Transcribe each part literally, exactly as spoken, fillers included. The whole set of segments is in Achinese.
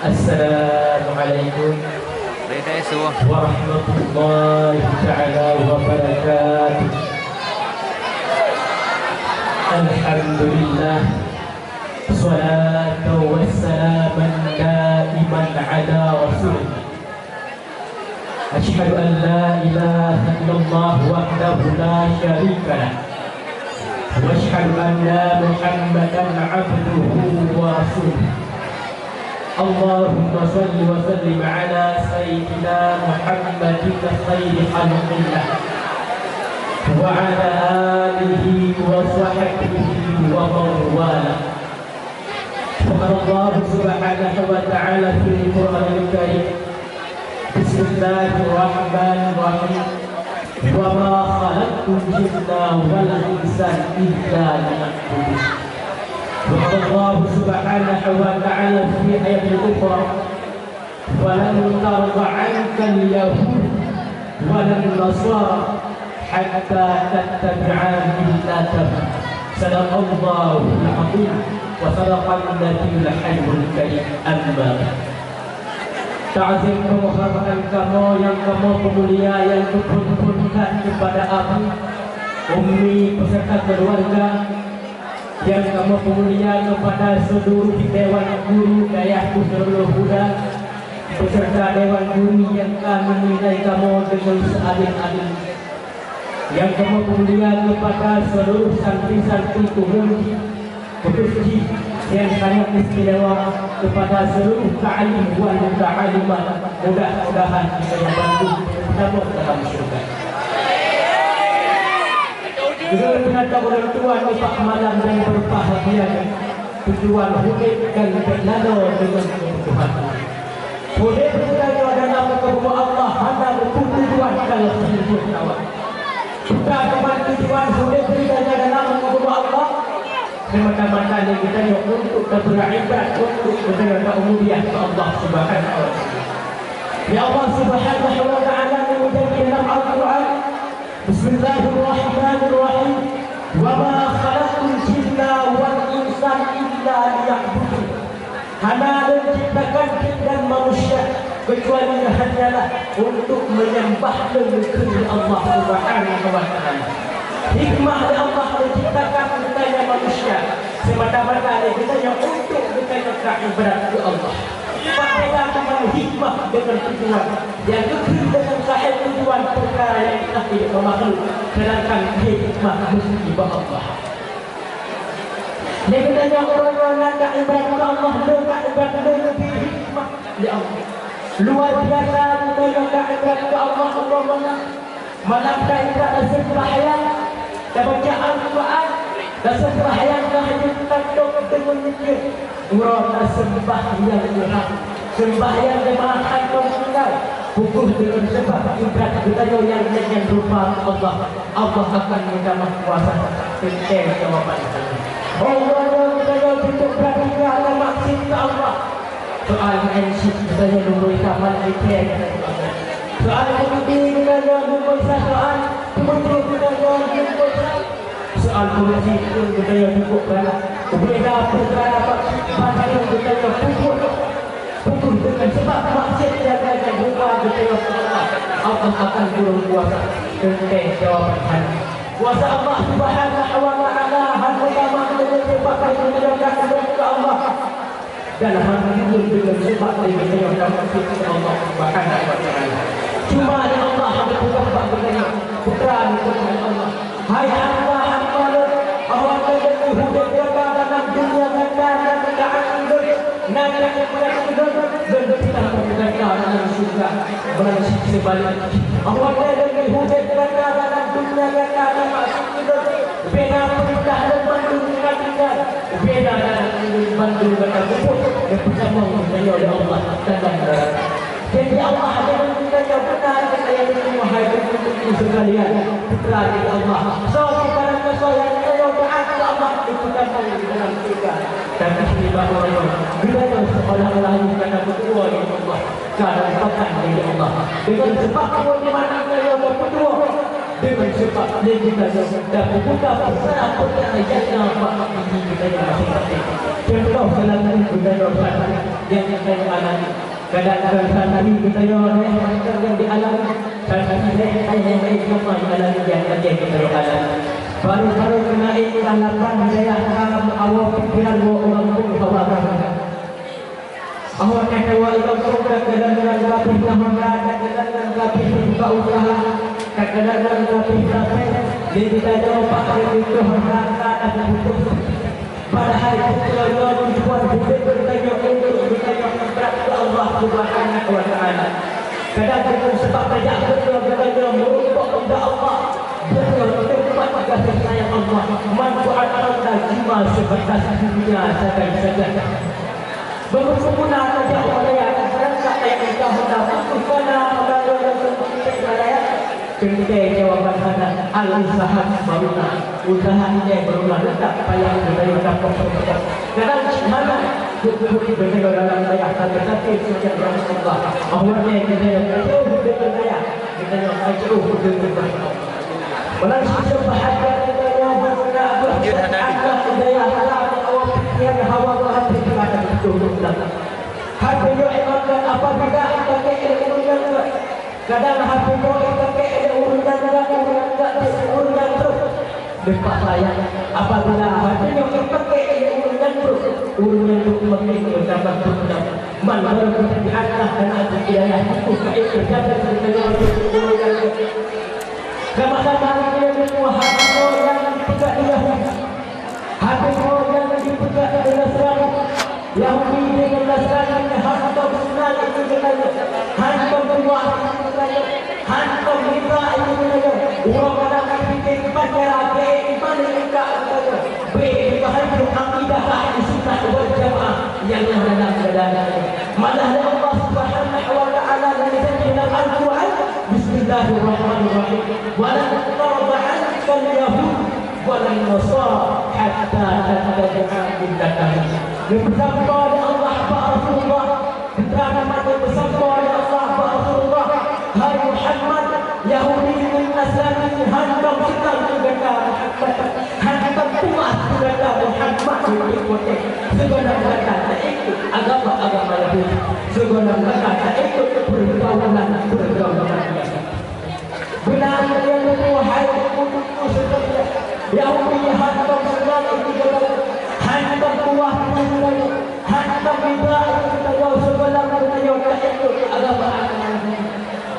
Assalamualaikum warahmatullahi taala wabarakatuh. Alhamdulillah, salatu wassalamu daiman ala Rasulillah. Asyhadu an la ilaha illallah wahdahu la syarika lah. Wa asyhadu anna Muhammadan abduhu wa rasuluh. Allahumma shalli wa sallim ala sayyidina Muhammadin khairi khalqillah wa ala alihi wa sahbihi wa man walah. Qala Allahu subhanahu wa ta'ala fil Qur'anil Karim, Bismillahirrahmanirrahim. Wa ma khalaqtul jinna wal insa illa liya'budun. Wa qala Allahu subhanahu wa ta'ala fi ayatin ukhra, "Wa lan tarda 'ankal yahud wa lan nasara hatta tattabi'a millatahum." Sadaqallahul azim wa sadaqan nabiyul hayyul karim. Amma ba'd. Ta'zim penghormatan kamoe nyang kamoe peumulia nyang teuphon-phon that keupada abu, ummi, beserta keluarga, nyang kamoe peumulia keupada seuluruh dewan guru dayah Puteureuleuh Huda, beserta dewan guru nyang ka meunilai kamoe deungon seuadil-adil. Nyang kamoe peumulia keupada seuluruh santri-santri ulôn, khusus jih nyang sangat istimewa keupada seuluruh ta'alim wan muta'alimat, mudah-mudahan geutanyoe bandum teutabong dalam syeuruga. Keuneuk teunyata ulôn tuan nibak malam nyang beubahgia nyoe, tujuan udeb dan bek laloe deungon keubutuhan. Udeb geutanyoe dalam meukeubeumoe Allah hana meupeue tujuan kalau seuhinggoh kawan. Bukan teuma tujuan udeb geutanyoe dalam meukeubeumoe Allah, semata-mata lé geutanyoe untuk tapeuribrat, untuk geutanyoe taubudiyah keu Allah Subhanahu wa Ta'ala. Ya Allah Subhanahu wa Ta'ala neujanji dalam Al-Quran, Bismillahirrahmanirrahim. "Wa ma khalaqtul jinna wal insa illa liya'budun." Hana lôn ciptakan jin dan manusia kecuali hanyalah untuk menyembah lôn keu Allah Subhanahu wa Ta'ala. Hikmah lé Allah menciptakan geutanyoe manusia semata-mata lé geutanyoe untuk geutanyoe taibrat keu Allah. Pat beda teuma hikmah deungon tujuan. Nyang geukheun deungon sahé tujuan peukara nyang ka jeuet bak makhluk, seudangkan hikmah meuseuti bak Allah. Lé geutanyoe uroe nyoe na taibrat keu Allah, lé taibrat lé geubri hikmah lé Allah. Luar biasa geutanyoe taibrat keu Allah uroe nyoe. Malam taibrat taseumbahyang, tabaca Al-Quran, taseumbahyang tahajud, tatôb deungon zikir. Uroe taseumbahyang ureueng, seumbahyang jeumaah kantong tinggai, pukon deungon seubab ibrat geutanyoe nyang nyan rupa Allah, Allah akan meutamah kuasa. Teuntèe jawaban Allah. Allah nyoe geutanyoe jiteubiet tinggai lam maksiet keu Allah. Soal M C geutanyoe lumboi tamat I T S. Soal peumimpin geutanyoe lumboi sa soal, peumeuteuh geutanyoe lumboi sa. Soal politik pun geutanyoe cukup galak. Beda peukara bak geutanyoe pukon. Pukon deungon seubab maksiet nyang geutanyoe buka geutanyoe Allah akan turun kuasa. Teuntèe jawaban hana. Kuasa Allah Subhanahu wa Ta'ala hana tamah deungon seubab geutanyoe ka Allah. Dan hana timbul deungon seubab lé geutanyoe tamakot keu Allah Subhanahu wa Ta'ala. Cuma lé Allah geupeugah bak geutanyoe, peukara geutanyoe Allah, "Hai hamba-hamba Lôn, awak lôn udeb gata dalam dunia gata na keuadaan Lôn, na keuadaan Lôn, Lôn peutamong gata dalam syeuruga." Meunan cit seubalikjih, awak lôn udeb gata dalam dunia gata na maksiet keu Lôn, beda peurintah Lôn bandum ka tinggai. Beda dan bandum gata peubuet dan peutamong geutanyoe lé Allah dalam neuraka. Jadi Allah akan geutanyoe beuna geutanyoe meunyoe hai teungku-teungku sekalian, peukara lé Allah. Soe sibarang soe nyang geutanyoe taát keu Allah, ipeutamong di dalam syeuruga. Tapi nibak uroe nyoe, geutanyoe seolah-olah ka tapeutuwoe lé Allah, ka tapeupakat lé Allah. Deungon seubab peue di mana geutanyoe tapeutuwoe? Deungon seubab lé geutanyoe dan meubuka peukara-peukara nyang na bak diri geutanyoe maséng-maséng. Cuntoh seulaku geutanyoe santri nyang geutanyoe alami. Kadang-kadang santri geutanyoe lhèe macam nyang dialami, santri lhèe nyang laén sama dialami nyang lagèe geutanyoe alami. Baru-baru keunan ka lapan wilayah ka meuawa pikiran dua ureueng pun hawa ka. Awak nyang hawa i gampông ka keudang-keudang gabih meuhana, ka keudang-keudang gabih meubuka useuha, ka keudang-keudang gabih rapet, lé geutanyoe bak reutoh rasa dan butuh. Padahai peue nyoe tujuan udép geutanyoe untuk geutanyoe meubrang keu Allah Subhanahu wa Ta'ala. Kadang deungon seubab tajak beutôi geutanyoe meurumpok ubak Allah, beutôi teumpat gaséh sayang Allah, manfaat harta cuma seubatas dunia sagai-sagai. Beumeukeuguna tajak u raya, beurangkat tajak nikah honda, putôh bana honda, lôn langsung peunteng raya. Teuntèe jawaban hana, al-usaha baruna. Usaha ilèe baruna, letak payah geutanyoe dapat. Kadang cit hana, buet-buet geutanyoe dalam raya, tapi-tapi sajan rahmat Allah. Awaknyan geutanyoe ka jauh deungon raya, geutanyoe ka jauh deungon rahmat Allah. Meunan cit seubahagian geutanyoe beuna beuet akan budaya haram, awak pikiran hawa nafsu geutanyoe beutôi-beutôi. Hati nyoe imakan apabila ipakai lé ureueng nyang gèt. Kadang hati nyoe ipakai lé ureueng nyang gèt, ureueng nyang gèt, ureueng nyang brôk. Leupah sayang, apabila hati nyoe ipakai lé ureueng nyang brôk, ureueng nyang brôk makin meutamah brôk. Man barô geutanyoe di atas dan atas wilayah tutoe ka ék teujaga geutanyoe ureueng nyang gèt. Sama-sama geutanyoe hati nyoe nyang dipeugah lé Yahudi. Hati nyoe nyang dipeugah lé Nasrani. Yahudi deungon Nasrani nyan hantom seunang itu geutanyoe, hantom tuwah itu geutanyoe, hantom mita itu geutanyoe. Uroe malam dipike panjara, bèk iman lé muka geutanyoe, bèk ipeuhanco akidah ahli sunnah wal jamaah nyang na dalam dada geutanyoe. Malah lé Allah Subhanahu wa Ta'ala geujanji lam Al-Qur'an, Bismillahirrahmanirrahim. Wa lan tarda 'ankal yahud wa lan nasara hatta tattabi'a millatahum. Geupeusampoe lé Allah bak Rasulullah, putra Muhammad geupeusampoe lé Allah bak Rasulullah, "Hai Muhammad, Yahudi ngon Nasrani hantom seunang keu gata Muhammad, hantom puas keu gata Muhammad di kotek. Sigohlom gata taikot agama-agama Yahudi, sigohlom gata taikot peurgaulan-peurgaulan biasa." Beuna nyang leumoh hai teungku-teungku seutia, Yahudi hantom seunang itu geutanyoe, hantom tuwah itu geutanyoe, hantom mita itu geutanyoe, sigohlom geutanyoe taikot agama-agama Yahudi.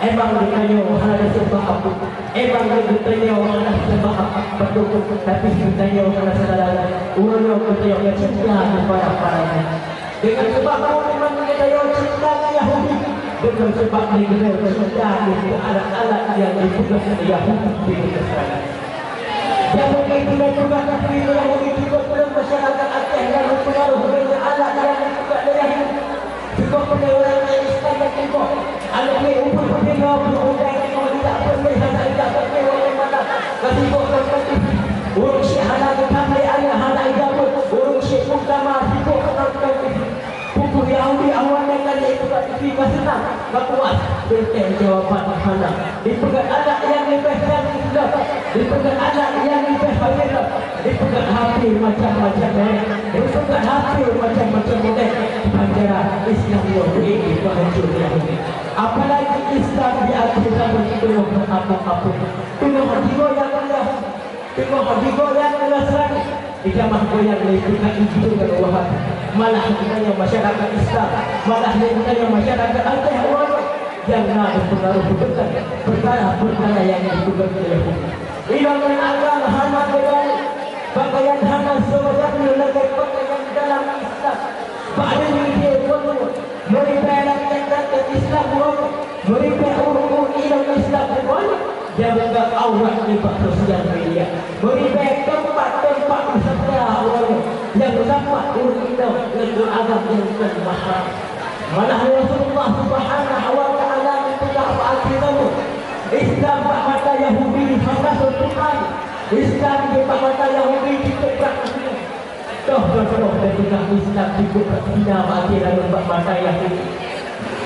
Emang geutanyoe hana seumbah apui, emang geutanyoe hana seumbah padum, tapi geutanyoe hana sadar, uroe nyoe geutanyoe ka cinta keu para-para nyan. Deungon seubab peue teuma geutanyoe cinta keu Yahudi? Deungon seubab lé geutanyoe cinta keu alat-alat nyang jipeugah lé Yahudi di Mesir. Jameun lé geutanyoe peugah kafé Yahudi, jikok peue masyarakat Aceh nyang meupeungaruh deungon alat nyang jipeugah lé Yahudi. Jikok peue ureueng Islam nyang timoh, aneuk miet ubeut peutinggai, peuudai timoh, tidak peureulèe, hana tidak peureulèe, ureueng mata, ka sibok nonton T V. Ureueng syèk hana geutam lé aneuk, hana ijabeuet. Ureueng syèk pun sama sibok nonton T V. Pukul Yahudi awaknyan ka lheueh buka T V ka seunang, ka puas. Teuntèe jawaban hana. Dipeugah alat nyang leubeh canggih lom, dipeugah alat nyang leubeh hayeue lom, dipeugah H P macam-macam merek, dipeugah H P macam-macam model. Panjara Islam nyoe beu-ék dipeuhanco Yahudi. Apalagi Islam di akhir zaman teungoh meuapong-apong, teungoh digoyang Yahudi. Teungoh digoyang Nasrani, dijamah goyang lé pihak Hindu dan Wahabi. Malah geutanyoe masyarakat Islam, malah lé geutanyoe masyarakat Aceh awaknyan nyang na meupeungaruh deungon peukara-peukara nyang jipeugah lé Yahudi. Ilmu agama hana geugaléh, pakaian hana seubab lagèe pakaian dalam Islam. Bak deungon dia buet-buet, meuribèe rakyat-rakyat Islam buet, meuribèe ureueng-ureueng inong Islam buet, jameun aurat nibak sosial media. Meuribèe teumpat-teumpat wisata ureueng nyang sampat ureueng inong ngon agam nyang kon mahram. Malah Rasulullah Subhanahu wa Ta'ala geupeugah bak akhé zaman, Islam bak mata Yahudi hana seutukan. Islam bak mata Yahudi jiteuprang. Toh, toh, toh, dan juga Islam jikuk Palestina bak akhé zaman bak mata Yahudi.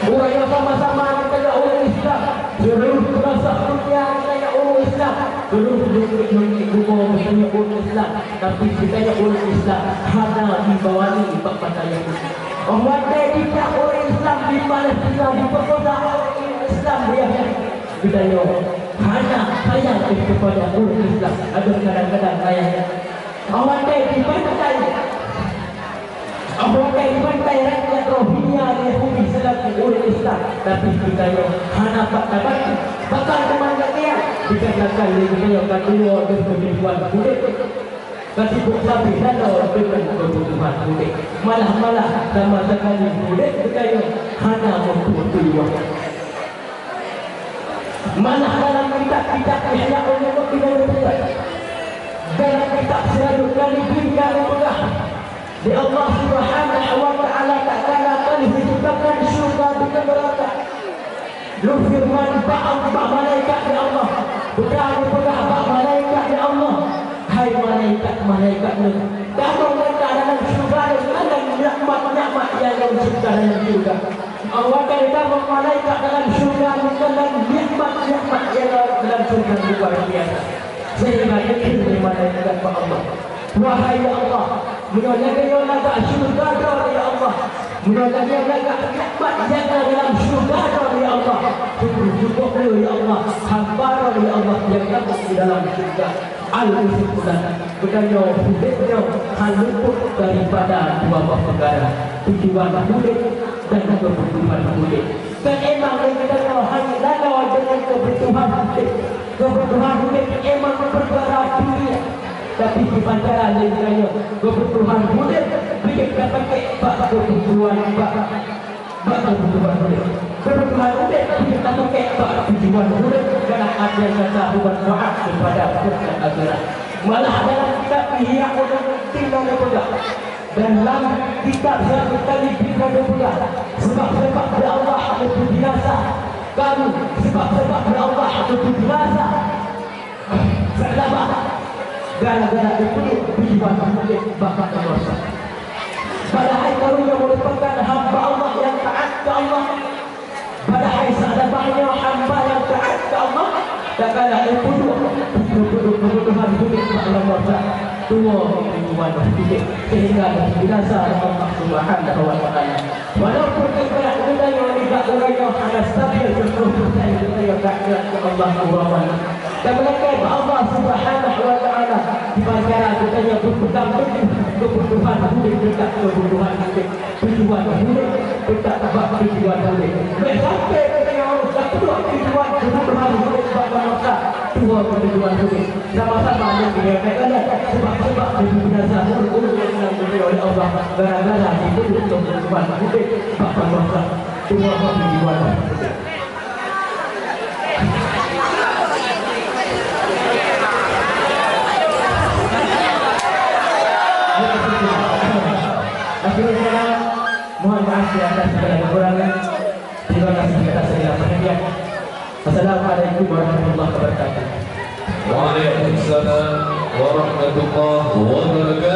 Ureueng nyang sama-sama geutanyoe ureueng Islam, seluruh peurasaan dunia geutanyoe ureuëng Islam, seluruh langét-langét bumoe geutanyoe ureuëng Islam, tapi geutanyoe ureuëng Islam hana jibawani bak mata Yahudi. Óh watée ditak ureuëng Islam di Palestina dipeukosa ureuëng Islam di Yahudi, geutanyoe hana sayang keupada ureuëng Islam, adak kadang-kadang sayang. Awak teh dibantai. Awak teh dibantai rakyat Rohingya Yahudi seulaku ureuëng Islam, tapi geutanyoe hana pat tabantu. Bahkan teuma lagée nyan, dikatakan lé geutanyoe ka tuwoe deungon keubutuhan udeb. Ka sibok sabe laloe deungon keubutuhan udeb. Malah-malah sama sekali udeb geutanyoe hana meutuah-tuah. Malah dalam kitab-kitab Ihya Ulumuddin geupeugah, dalam kitab Sirajul Talibin geupeugah, di Allah Subhanahu wa Taala tak kala kali diciptakan syurga dengan neraka. Lôn feureuman bak, bak malaikat di Allah, bukan geupeugah bak malaikat di Allah, "Hai malaikat-malaikat lôn, kamoe gata dalam syurga nyoe, nikmat-nikmat nyang lôn cipta dalam syurga." Awak gata malaikat dalam syurga nyoe, nikmat-nikmat nyang dalam syurga luar biasa. Sehingga dikheun lé malaikat bak Allah, "Wahai ya Allah, meunyoe lagée nyoe lagak syurga droe ya Allah, meunyoe lagée nyoe lagak nikmat nyang na dalam syurga droe ya Allah, syukur-syukur lé ya Allah, hamba droe ya Allah nyang na di dalam syurga." Al-Kesimpulan, geutanyoe udeb nyoe hana luput daripada dua boh peukara, tujuan udeb dan keubutuhan udeb. Dan emang lé geutanyoe hana laloe deungon keubutuhan udeb. Keubutuhan udeb emang peukara dunia. Tapi dipancara lé geutanyoe keubutuhan udeb, bijéh tapakék bak keubutuhan, bak, bak keubutuhan udeb. Keubutuhan udeb bijéh tapakék bak tujuan udeb dalam artian kata bukan taat kepada pokok agama. Malah dalam kitab Ihya Ulumuddin na geupeugah, dan lam kitab Sirajul Talibin na geupeugah, sebab-sebab Allah geupeubinasa kamu, sebab-sebab Allah geupeubinasa Sa'labah, gara-gara geupeudong tujuan udeb bak masa. Padahai kamu nyang merupakan hamba Allah nyang taat keu Allah. Padahai Sa'labah nyoe hamba nyang taat keu Allah, tatkala geupeudong, geupeudong keubutuhan udeb bak masa, tuwoe tujuan udeb, sehingga geubinasa lé Allah Subhanahu wa Taala. Walaupun ibarat geutanyoe nibak uroe nyoe hana stabil keu roh, tapi geutanyoe taat keu Allah uroe nyoe. Dan meulakée bak Allah Subhanahu wa Taala, dipancara geutanyoe beupeugah teuguh keubutuhan udeb, teutab keubutuhan udeb, tujuan udeb, teutab bak tujuan udeb. Bék sampai geutanyoe tapeuduek tujuan keubutuhan udeb bak masa, tuwoe keu tujuan udeb. Sama-sama lôn geutanyoe, sebab-sebab geupeubinasa ureuëng-ureuëng nyang geubri oleh Allah gara-gara geupeudong keubutuhan udeb bak masa, tuwoe keu tujuan udeb. Akhirnya, mohon maaf di atas segala kekurangan. Terima kasih atas segala perhatian. Assalamualaikum warahmatullahi wabarakatuh. Waalaikumsalam warahmatullahi wabarakatuh.